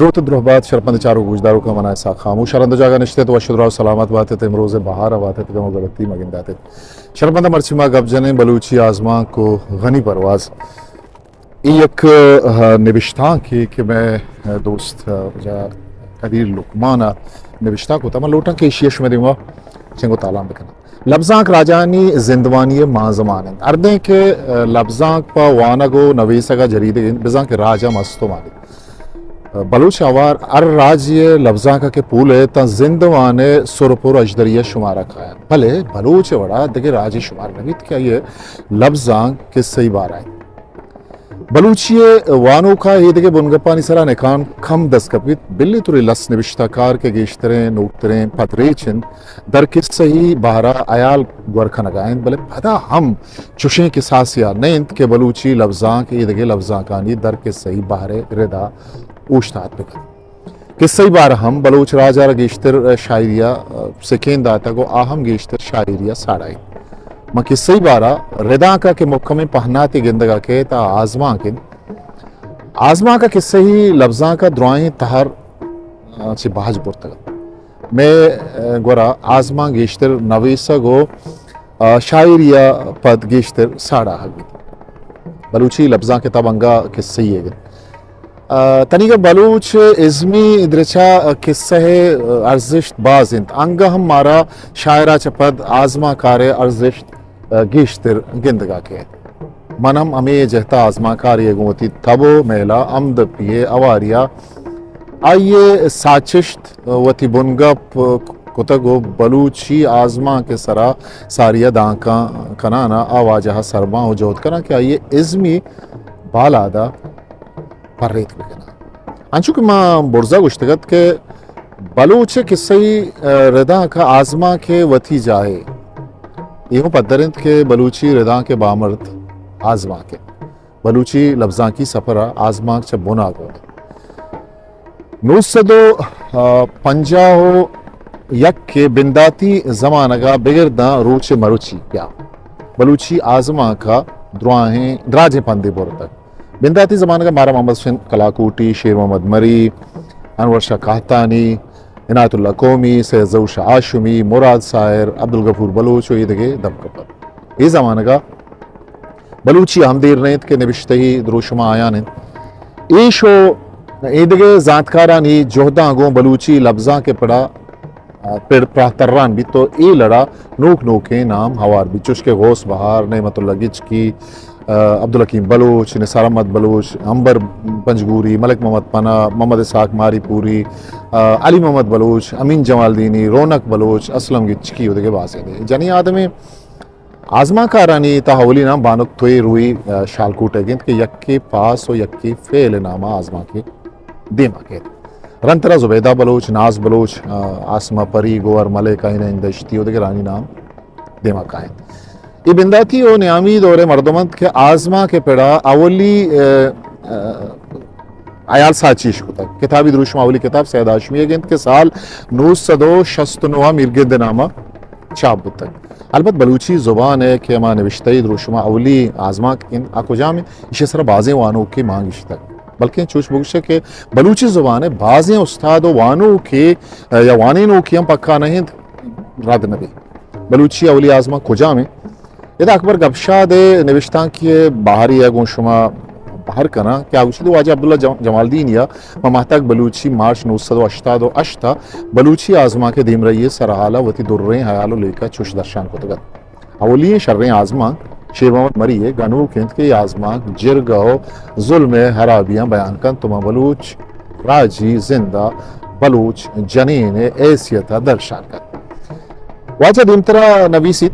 دروت ءُ درہبات شرپند چاروک گوشداروکاں، من ءَ اسحاق خاموش ءَ رند ءُ جاگہ نشتگ ات، وش ءُ دراہ ءُ سلامت بات ات، امروز ءِ بہار ءَ بات ات، گم ءُ گلتی مہ گندات ات۔ شرپند ءَ مرچی ما گپ جنیں بلوچی آزمانک ءُ غنی پرواز۔ اے یک، آ، نبشتانکے کہ مئے، آ، دوست، آ، واجہ قدیر لقمان ءَ نبشتہ کتہ۔ من لوٹاں کہ ایشی ءَ شمئے دیما چنگ ءُ تالان بکناں۔ لبزانک راجانی زندمانی ءِ مانزمان انت۔ ہردیں کہ، آ، لبزانک پہ وانگ ءُ نویسگ ءَ جریدگ انت، بزاں کہ راج ءَ مستمان انت۔ آ، بلوچ ہوار ہر راجے ءِ لبزانک ءَ کہ پولئے تاں زندمان ءِ سر ءُ پر ءُ اژدری ءَ شمارا کاینت۔ بلے بلوچ ءِ وڑا دگہ راجے شمار نہ بیت کہ آئی ءِ لبزانک کسہی بارہ انت۔ بلوچی ءِ وانوک ءَ ایدگہ بنگپانی سرا نکان کم دست کپیت، بلے ترے لس نبشتہ کار کہ گیشتریں نوکتریں پدریچ انت، در کسہی بہر ءَ ہیال گور کنگ ءَ انت، بلے پدا ہم چشیں کساسے ءَ نہ انت کہ بلوچی لبزانک ایدگہ لبزانکانی در کسہی بہر ءِ رد ءَ اوشتات بہ کنت۔ کسہی بارہ ہم بلوچ راج ءَ را گیشتر شاعری ءَ سکین داتگ ءُ آ ہم گیشتر شاعری ءَ ساڑایت۔ من کسہی بارہ ردانک ءَ کہ مھکمیں پہناتے گندگ ءَ کئیت، آ آزمانک انت۔ آزمانک ءَ کسہی لبزانک ءَ درائیں تہر، آ، چہ باج برتگ انت۔ مئے، آ، گورا آزمانک گیشتر نویسگ ءُ، آ، شاعری ءَ پد گیشتر ساڑاہگ بیت۔ بلوچی لبزانک ءِ تب انگہ کسہی ئیگ انت۔ آ، تنیگہ بلوچ ازمی درچا کسہ ءِ ارزشت باز انت، انگہ ہم مارا شاعر ءَ چہ پد آزمانکار ءِ ارزشت، آ، گیشتر گندگ ءَ کئیت۔ من ہم ہمے جہت ءَ آزمانکارے ءَ گوں وتی تب ءُ میل ءَ ہمدپی ءِ ہواری ءَ آئی ءِ ساچشت، وتی بنگپ کتگ ءُ بلوچی آزمانک ءِ سرا ساری ءَ دانکاں کنان ءَ آ واجہ ءَ سرباں ءُ جہد کناں کہ آئی ءِ ازمی بالاد ءَ پریت بکناں۔ انچو کہ ما برزا گوشتگ ات کہ بلوچ ءِ کسہی، آ، ردانک ءَ آزمانک ءِ وتی جاہے۔ اے ہم پدر انت کہ بلوچی ردانک ءِ بامرد آزمانک انت۔ بلوچی لبزانکی سفر ءَ آزمانک چہ بن ءَ گون انت۔ نو سد ءُ پنجاہ ءُ یک ءِ بنداتی زمانگ ءَ بگر داں روچ ءِ مروچی بیا بلوچی آزمانک ءَ دراہیں، دراجیں پندے برتگ۔ بنداتی زمانگ ءَ مارا محمد حسین کلاکوٹی، شیر محمد مری، انور شاہ قحطانی، عنایت اللہ قومی، سید ظہور شاہ ہاشمی، مراد ساحر، عبدالغفور بلوچ ءُ ایدگہ دپ کپت۔ اے زمانگ ءَ بلوچی ہم دیر نہ انت کہ نبشتہی دروشم ءَ آیان انت۔ ایش ءُ ایدگہ زانتکارانی جہداں گوں بلوچی لبزانک ءِ پڑا، آ، پڑ پراہ تران بیت ءُ اے لڑ ءَ نوک نوکیں نام ہوار بیت، چوش کہ غوث بہار، نعمت اللہ گچکی، آ، عبدالحکیم بلوچ، نثار احمد بلوچ، عنبر پنجگوری، ملک محمد پناہ، محمد اسحاق ماری پوری، آ، علی محمد بلوچ، امین جمالدینی، رونق بلوچ، اسلم گچکی ءُ دگہ بازیں دے۔ جنی آدمیں آزمانکارانی تہا اولی نام بانک توئی روئی، آ، شالکوٹ ئیگ انت کہ یکے پاس ءُ یکے فعل ءِ نام ءَ آزمانک ءِ دیم ءَ کیت۔ رندترا زبیدہ بلوچ، ناز بلوچ، آ، عاصمہ پری، گوہر ملک، آئینہ ہندشتی ءُ دگرانی نام دیم ءَ کاینت۔ اے بنداتی ءُ نیامی دور ءِ مردم انت کہ آزمانک ءِ پڑا اولی، آ، آ، ہیال ساچی اش کتگ۔ کتابی دروشم ءِ اولی کتاب سید ہاشمی ئیگ انت کہ سال نو سد ءُ شست ءُ نو ءَ میرگند ءِ نام ءَ چاپ بوتگ۔ البت بلوچی زبان ءِ کہ ہما نبشتہی دروشم ءِ اولی آزمانک انت، آ کجام انت؟ ایشی ءِ سرا بازیں وانوکے مان گشتگ۔ بلکیں چوش بگوشے کہ بلوچی زبان ءِ بازیں استاد ءُ وانوکے یا وانینوکے ہم پکا نہ انت، رد نہ بیت۔ بلوچی ءِ اولی آزمانک کجام انت؟ ادا اکبر گپشاد ءِ نبشتانکی ءِ بہرے ءَ گوں شما بہر کناں کہ آ گوشیت، واجہ عبداللہ جم-، جمالدینی ءَ ماں ماہتاک بلوچی مارچ نو سد ءُ ہشتاد ءُ ہشت ءَ بلوچی آزمانک ءِ دیمرئی ءِ سرحال ءَ وتی دریں ہیال ءُ لیکہ چوش درشان کتگ ات۔ اولی ئیں شریں آزمانک شیر محمد مری ءِ گنوک انت کہ اے آزمانک جرگہ ءُ ظلم ءِ ہرابیاں بیان کنت ءُ ماں بلوچ راجی زند ءَ بلوچ جنین ءِ حیثیت ءَ درشان کنت۔ واجہ دیمترا نویسیت،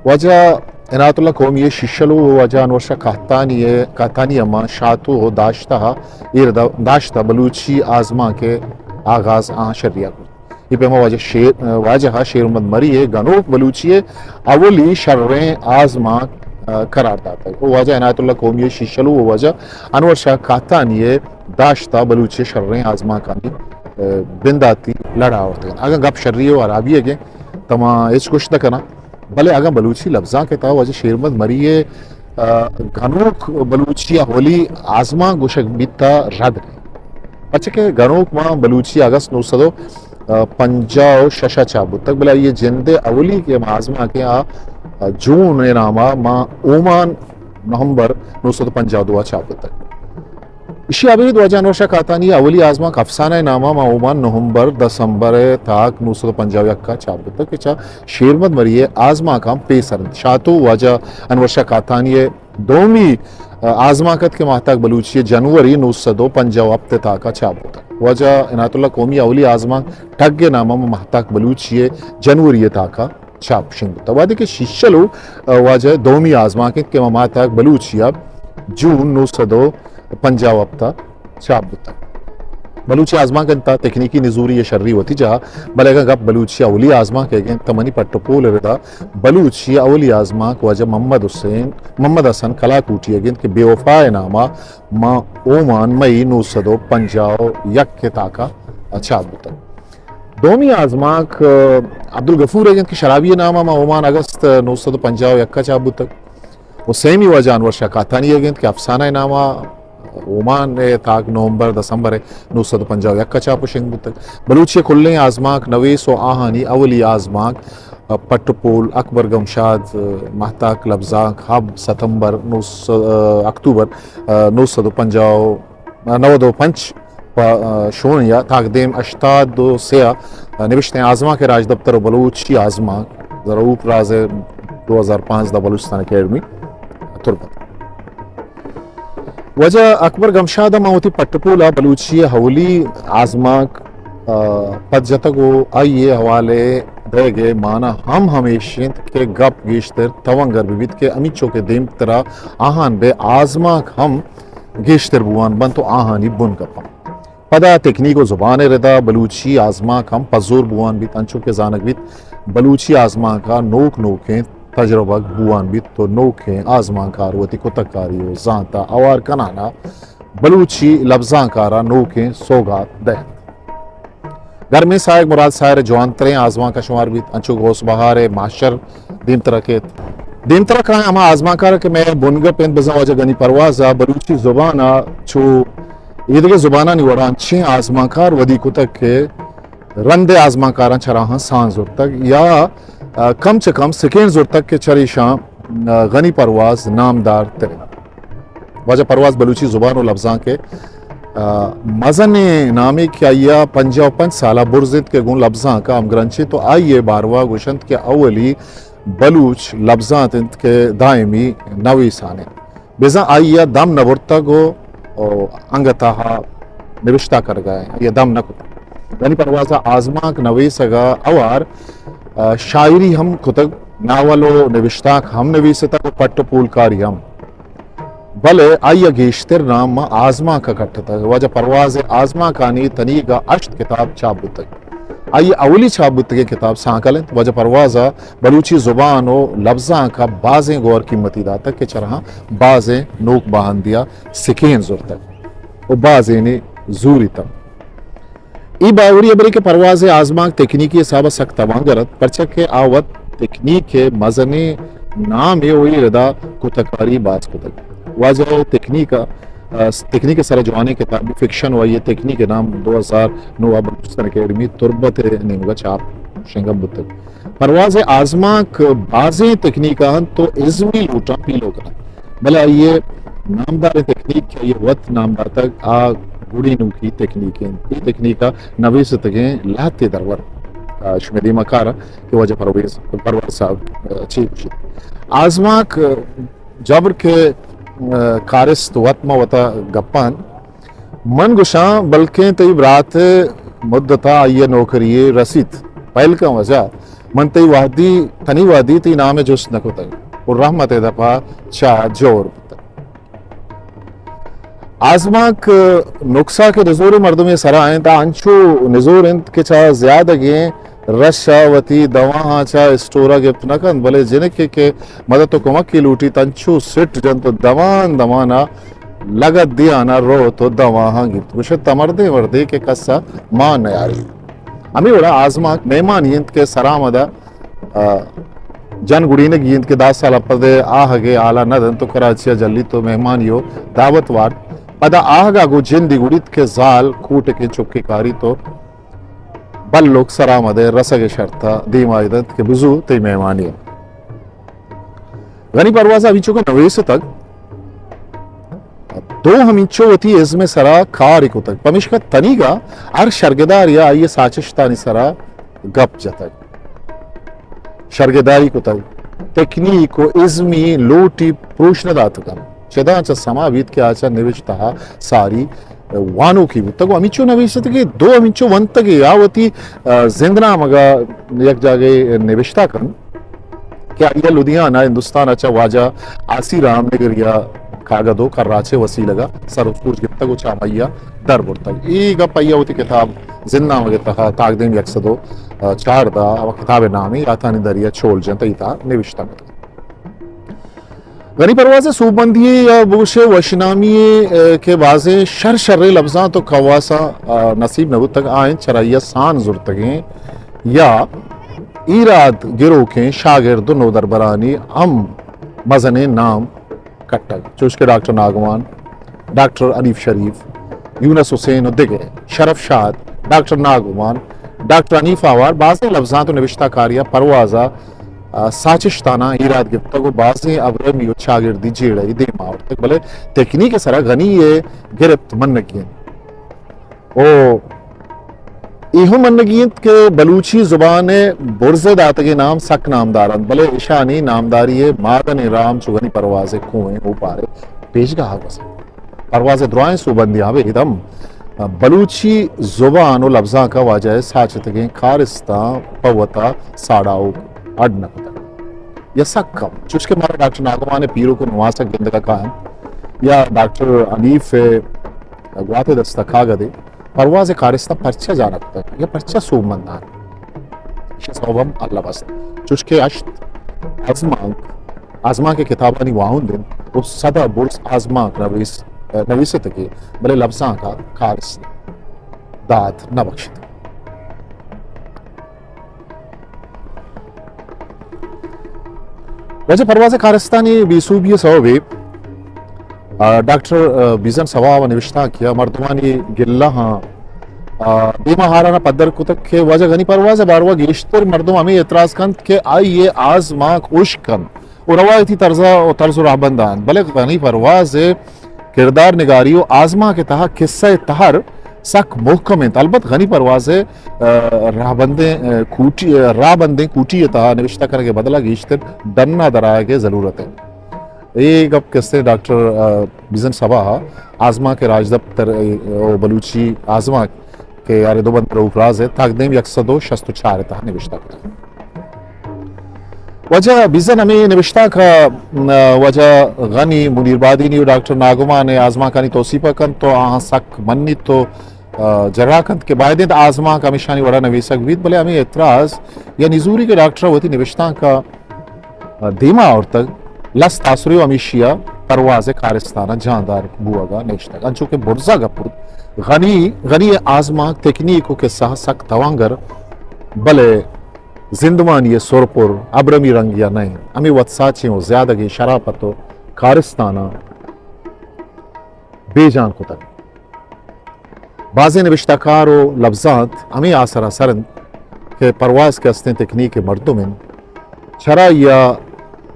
واجہ عنایت اللہ قومی ءِ شیشلو ءُ واجہ انور شاہ قحطانی ءِ، قحطانی ءَ ماں شاتو ءُ داشتہ ءَ ایر دا-، داشتہ بلوچی آزمانک ءِ آغاز آں شری ءَ کرت۔ اے پیما واجہ شیر، واجہ ءَ شیر محمد مری ءِ گنوک بلوچی ءِ اولی شریں آزمانک، آ، قرار داتگ۔ ءُ واجہ عنایت اللہ قومی ءِ شیشلو ءُ واجہ انور شاہ قحطانی ءِ داشتہ بلوچی ءِ شریں آزمانکانی، آ، بنداتی لڑ ءَ آورتگ انت۔ اگاں گپ شری ءُ ہرابی ئیگ انت، تہ ما ہچ گوشت نہ کناں۔ بلے اگاں بلوچی لبزانک ءِ تہا واجہ شیر محمد مری ءِ، آ، گنوک بلوچی ءِ اولی آزمانک گوشگ بیت، تہ رد نہ انت۔ پرچہ کہ گنوک ماں بلوچی اگست نو سد و پنجاہ و شش ء چاپ بوتگ، بلے آئی ء جند ء اولی کہ ما آزمانک ء آ جون ء نام ء ماں اومان نومبر نو سد و پنجاہ و دو ء چاپ بوتگ۔ ایشی ء ابید واجہ انور شاہ کاتانی ء اولی آزمانک افسانہ ء نام ء ماں اومان نومبر دسمبر ء تاک نو سد و پنجاہ و یک ء چاپ بوتگ کہ چہ شیرمد مری ء آزمانک ہم پیسر انت۔ شاتو واجہ انور شاہ کاتانی ء دومی، ء، آزمانک ات کہ ماہتاک بلوچی ء جنوری نو سد و پنجاہ و ہپت ء تاکا چاپ بوتگ۔ واجہ عنایت اللہ قومی اولی آزمانک ٹگ ء نام ء ماہتاک بلوچی ء جنوری ء تاکا چاپ شنگ بوتگ۔ وہدے کہ شیشلو، ء، واجہ دومی آزمانک انت کہ ماہتاک بلوچی ء جون نو سد و پنجاہ و ہپت ء چاپ بوتگ۔ بلوچی آزمانک انت تکنیکی نزوری ء شری وتی جاہ، بلے اگاں گپ بلوچی اولی آزمانک ء گنت تہ منی پٹ و پول ء ردا بلوچی اولی آزمانک واجہ محمد حسین، محمد حسن کلاکوٹی ء گنت کہ بے وفا ء نام ء ماں اومان مئی نو سد و پنجاہ و یک ء تاکا چاپ بوتگ۔ دومی آزمانک، ء، عبدالغفور ء گنت کہ شرابی ء نام ء ماں اومان اگست نو سد و پنجاہ و یک ء چاپ بوتگ۔ و سیمی واجہ انور شاہ کاتانی ء گنت کہ افسانہ ء نام ء اومان ء تاک نومبر دسمبر ء نو سد و پنجاہ و یک ء چاپ و شنگ بوتگ۔ بلوچی ء کلیں آزمانک نویس و آہانی اولی آزمانک، ء، پٹ و پول اکبر گمشاد، ء، ماہتاک لبزانک ہب ستمبر نو سد، ء، اکتوبر، ء، نو سد و پنجاہ و نود و پنچ پہ، ء، شون یا تاکدیم ہشتاد و سے ء نوشتیں آزمانک راجدپتر و بلوچی آزمانک، ضروپ راز دو ہزار پانزدہ بلوچستان اکیڈمی تربت۔ واجہ اکبر گمشاد ء ما وتی پٹ پول ء بلوچی ء اولی آزمانک، ء، پد جتگ و آئی ء حوالے دئیگ ء مانا ہم ہمیش انت کہ گپ گیشتر تونگر بہ بیت کہ ہمینچو کہ دیمترا آہان بہ آزمانک ہم گیشتر بوان بنت و آہانی بن کپنت۔ پدا تکنیک و زبان ء ردا بلوچی آزمانک ہم پزور بوان بیت، انچو کہ زانگ بیت بلوچی آزمانک ء نوک نوکیں تجربگ بوان بیت و نوکیں آزمانکار وتی کتکاری و زانت ء ہوار کنان ء بلوچی لبزانک ء را نوکیں سوگات دئینت۔ گرمیں ساہگ مراد ساحر ء جوانتریں آزمانک ء شمار بیت، انچو غوث بہار ء ماشر دیمترا کیت۔ دیمترا کائیں ہما آزمانکار کہ مئے بنگپ انت، بزاں واجہ غنی پرواز ء بلوچی زبان ء چو ایدگہ زبانانی وڑا انچیں آزمانکار ودی کتگ کہ رند ء آزمانکاراں چراہاں سان زرتگ یا، ء، کم چہ کم سکین زرتگ کہ چریشاں، ء، غنی پرواز نامدار تر انت۔ واجہ پرواز بلوچی زبان و لبزانک ء، ء، مزنیں نامے کہ آئی ء پنجاہ و پنچ سال ء برز انت کہ گوں لبزانک ء ہمگرنچ انت و آئی ء باروا گوشنت کہ اولی بلوچ لبزانت انت کہ دائمی نویسان انت۔ بزاں آئی ء دم نہ برتگ و، و انگتہ نبشتہ کرگا انت، آئی ء دم نہ کتگ۔ غنی پرواز ء آزمانک نویسگ ء ہوار، ء، شاعری ہم کتگ، ناول و نبشتانک ہم نویستگ و پٹ و پولکاری ہم۔ بلے آئی ء گیشتر نام ماں آزمانک ء کٹتگ۔ واجہ پرواز ء آزمانکانی تنیگا ہشت کتاب چاپ بوتگ۔ آئی ء اولی چاپ بوتگیں کتاب سانکل انت۔ واجہ پرواز ء بلوچی زبان و لبزانک ء بازیں گور قیمتی داتگ کہ چرہاں بازیں نوک باہندی ء سکین زرتگ و بازینے زوریتگ۔ اے باوری ء برے کہ پرواز ء آزمانک تکنیکی حساب ء سک توانگر ات، پرچا کہ آ وت تکنیک ء مزنیں نامے و اے ردا کتکاری باز کتگ۔ واجہ ء تکنیک ء، ء، تکنیک ء سرا جوانیں کتابے فکشن و آئی ء تکنیک ء نام دو ہزار نو ء بلوچستان اکیڈمی تربت ء نیمگ ء چاپ شنگ بوتگ۔ پرواز ء آزمانک بازیں تکنیک ء انت تو ازمی لوٹاں پیلو کنگ۔ بلے آئی ء نامداریں تکنیک کہ آئی ء وت نام داتگ، آ گڑینوکی تکنیک انت۔ اے تکنیک ء نویستگیں لہتے درور، آ، شمئے دیما کار ء کہ واجہ پرویز، پرواز صاحب، آ، چے گوشیت۔ آزمانک جبر کہ، آ، کارست وت ما وتا گپان من گوشاں، بلکیں تئی برات ء مدت ء آئی ء نوکری ء رسیت۔ پہل کن واجہ، من تئی وہدی، تنی وہدی تئی نام ء جست نہ کتگ و رحمت ء دپ ء چہ جور بوتگ۔ آزمانک نکسا کہ نزوریں مردمے سرا انت، آ انچو نزور انت کہ چہ زیادگیں رش ء وتی دواہاں چہ اسٹور ء گپت نہ کنت، بلے جنکے کہ مدت و کمکے لوٹیت، انچو سٹ جنت و دمان دمان ء لگت دیان ء روت و دواہاں گیپت۔ گوشت، تہ مردے مردے کہ کس ء مان نیاریت۔ ہمے وڑا آزمانک مہمانی انت کہ سرآمد ء، ء، جن گڑینگی انت کہ دہ سال ء پد آہگ ء حال ء نہ دنت و کراچی ء جلیت و مہمانی و دعوت وارت۔ پدا آہگا گوں جندی گڑیت کہ زال کوٹکیں چکے کاریت و بلوک سرآمد ء رسگ ء شرط ء دیما ادنت کہ بزو تئی مہمانی ء۔ غنی پرواز ء ہمینچو کہ نویستگ، دو ہمینچو وتی ازم ء سرا کار کتگ، پمیشکا تنیگا ہر شرگدار یا آئی ء ساچشتانی سرا گپ جتگ، شرگداری کتگ، تکنیک و ازمی لوٹی پروش نہ داتگ انت۔ چداں چہ سما بیت کہ آ چہ نوشتہ ء ساری وانوکی بوتگ و ہمینچو نویستگی دو ہمینچو ونتگی آ وتی، آ، زندنامگ ء یک جاگہے نوشتہ کنت کہ آئی ء لدھیانہ ہندوستان ء چہ واجہ آسی رام نگری ء کاگد و کراچ ء وسیلگ ء سر و سوج گپتگ و چہ ہمائی ء در برتگ۔ اے گپ آئی ء وتی کتاب زندنامگ ء تہا تاکدیم یک سد و چاردہ ء کتاب ء نام یاتانی دریا چول جنت ء تہا نوشتہ کتگ۔ غنی پرواز ء سوبمندی ء یا بگوش ء وشنامی ء، آ، کہ بازیں شر شریں لبزانت و کواساں، آ، نصیب نہ بوتگ، آ انت چرائی ء سان زرتگیں یا ایراد گروکیں شاگرد و نودربرانی ہم مزنیں نام کٹگ، چوش کہ ڈاکٹر ناگمان، ڈاکٹر حنیف شریف، یونس حسین و دگہ، شرف شاد، ڈاکٹر ناگمان، ڈاکٹر حنیف آوار بازیں لبزانت و نبشتہ کاری ء پرواز ء، آ، ساچشتاناں ایراد گپتگ و بازیں ابرمی و چاگردی جیڑہ ء دیما آورتگ، بلے تکنیک ء سرا غنی ء گرپت منگی انت۔ او اے ہم منگی انت کہ بلوچی زبان ء برز ء داتگیں نام سک نامدار انت، بلے اشانی نامداری ء مادنیں راہ ہم چو غنی پرواز ء کوہیں اوپار ء پیشگاہ ء گوز انت۔ پرواز ء درائیں سوبندیاں ابید ہم بلوچی زبان و لبزانک ء واجہ ء ساچتگیں کارستاں پہ وتا ساڑاؤک اڈ نہ کتگ یا سک کم، چوش کہ مارا ڈاکٹر ناگمان ء پیروک و نواسک گندگ ء کاینت یا ڈاکٹر حنیف ء گوات ء دست ء کاگدے پرواز ء کارستاں پرچا جان ء کتگ یا پرچا سوبمند انت؟ ایشی ء سوب ہم الم است۔ چوش کہ ہشت آزمانک، آزمانک ء کتابانی واہند انت و سد ء برز آزمانک نویس، نویستگے، بلے لبزانک ء کارست داد نہ بخشتگ۔ واجہ پرواز کارستانی بے سوبی ء سوب ء، آ، ڈاکٹر، آ، بیزن سواب ء نوشتانک ء مردمانی گلہ آں، آ، دیما ہارانا پدر کتگ کہ واجہ غنی پرواز ء باروا گیشتر مردم ہمے اعتراض کنت کہ آئی ء آزمانک ہشک انت و روایتی طرز ء، طرز و رہبند ء انت، بلے غنی پرواز ء کردار نگاری و آزمانک ء تہا کسہ ء تہر سک مہکم انت۔ البت غنی پرواز ء، آ، راہبندیں، آ، کوٹی، آ، راہبندیں کوٹی ء تہا نوشتہ کنگ ء بدل ء گیشتر ڈن ء درآیگ ء ضلورت انت۔ اے گپ کسہ ڈاکٹر، آ، بیزن سبا ء آزمانک ء راجدپتر ء، و بلوچی آزمانک کہ آرے دو بندر اوپراز ء تقدیم یک سد و شست و چار ء تہا نوشتہ کتگ۔ واجہ بیزن ہمے نوشتانک ء، م، واجہ غنی، منیر بادینی و ڈاکٹر ناگمان ء آزمانکانی توسیپ ء کنت و آہاں سک منیت و، آ، جرا کنت کہ باید انت آزمانک ہمیشانی وڑا نویسگ بیت، بلے ہمے اعتراض یا نزوری کہ ڈاکٹر ء وتی نوشتانک ء دیما آورتگ، لس تاثری و ہمیشی ء پرواز ء کارستان ء جاندار بوگ ء نشتگ۔ انچو کہ برزا گپ بوت، غنی، غنی ء آزمانک، تکنیک و کسہ سک توانگر، بلے زندمانی ء سرپر ابرمی رنگی ء نہ انت۔ ہمے وت ساچیں و زیادگیں شراپت و کارستاناں بے جان کتگ۔ بازیں نبشتہ کار و لبزانت ہمے آسرا سر انت کہ پرواز کہ استیں تکنیک ء مردم انت، چرائی ء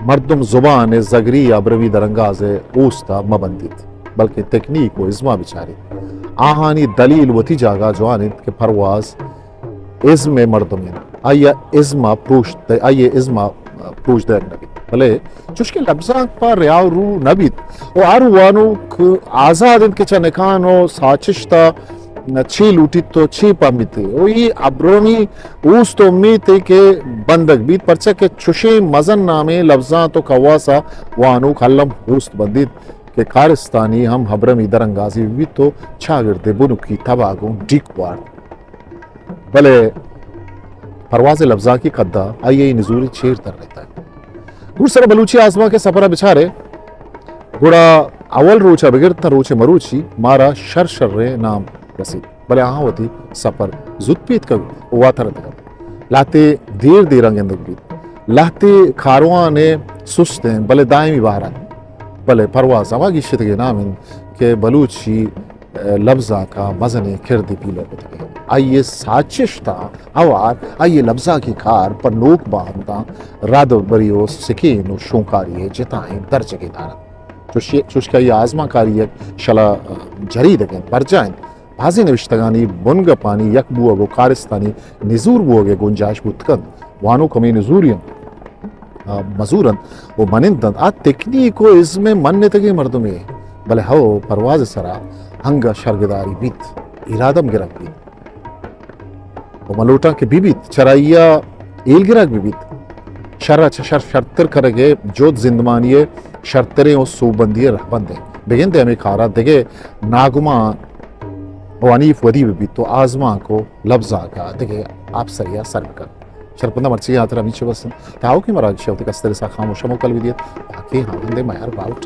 مردم زبان ء زگری ء ابرمی درانگاز ء اوست ء مہ بندیت، بلکیں تکنیک و ازم ء بچاریت۔ آہانی دلیل وتی جاگہ جوان انت کہ پرواز ازم ء مردمے انت، آئی ء ازم ء پروش د-، آئی ء ازم ء پروش دئیگ نہ بیت، بلے چوشکہ لبزانک پہ ریا و رو نہ بیت و ہر وانوک آزاد انت کہ چہ نکان و ساچشت ء چے لوٹیت و چے پہمیت و اے ابرمی اوست و امیتے کہ بندگ بیت، پرچا کہ چوشیں مزن نامیں لبزانت و کواس ء وانوک الم اوست بندیت کہ کارستانی ہم ابرمی درانگازی بیت و چاگرد ء بنکی تباہ گوں ڈیک وارت۔ بلے پرواز ء لبزانکی قد ء آئی ء اے نزوری چیر ترینتگ۔ گڈسر ء بلوچی آزمانک ء سپر ء بچارے، گڑا اول روچ ء بگر تاں روچ ء مروچی مارا شر شریں نام رسیت، بلے آہاں وتی سپر زوت پیتکگ و واتر اتکگ۔ لہتے دیر دیراں گندگ بیت، لہتے کاروان ء سست انت، بلے دائمی بہر انت۔ بلے پرواز ہما گیشتگیں نام انت کہ بلوچی، ء، لبزانک ء مزنیں کردے پیلو کتگ۔ آئی ء ساچشتاں ہوار آئی ء لبزانکی کار پہ نوک باہنداں رہبری و سکین و شونکاری ء جتائیں درجگے دارت۔ چوشی-، چوشکہ آئی ء آزمانکاری یک شلا جریدگ انت، برجاہ انت۔ بازیں نوشتگانی بنگپانی یک بوگ و کارستانی نزور بوگ ء گنجائش بوت کنت۔ وانوک ہمے نزوری انت، آ، مزور انت و منند انت۔ آ تکنیک و ازم ء منتگیں مردمے، بلے ہو پرواز ء سرا انگہ شرگداری بیت، ایرادم گرگ بیت۔ و من لوٹاں کہ بہ بیت، چرائی ء ہیل گرگ بہ بیت۔ شر ء چہ شر شرتر کنگ ء جہد زندمانی ء شرتریں و سوبمندی ء رہبند انت۔ بگندے ہمے کار ء دگہ ناگمان و حنیف ودی بہ بیت و آزمانک و لبزانک ء دگہ آپسری ء سر بہ کنت۔ شرپنداں مرچی ء ہاترا ہمیچ بس انت۔ تاوکیں مراگش ء وتی کستر ء ساہ خاموش ء موکل بہ دیت۔ باقی ہاوند ء مہر باہوٹ۔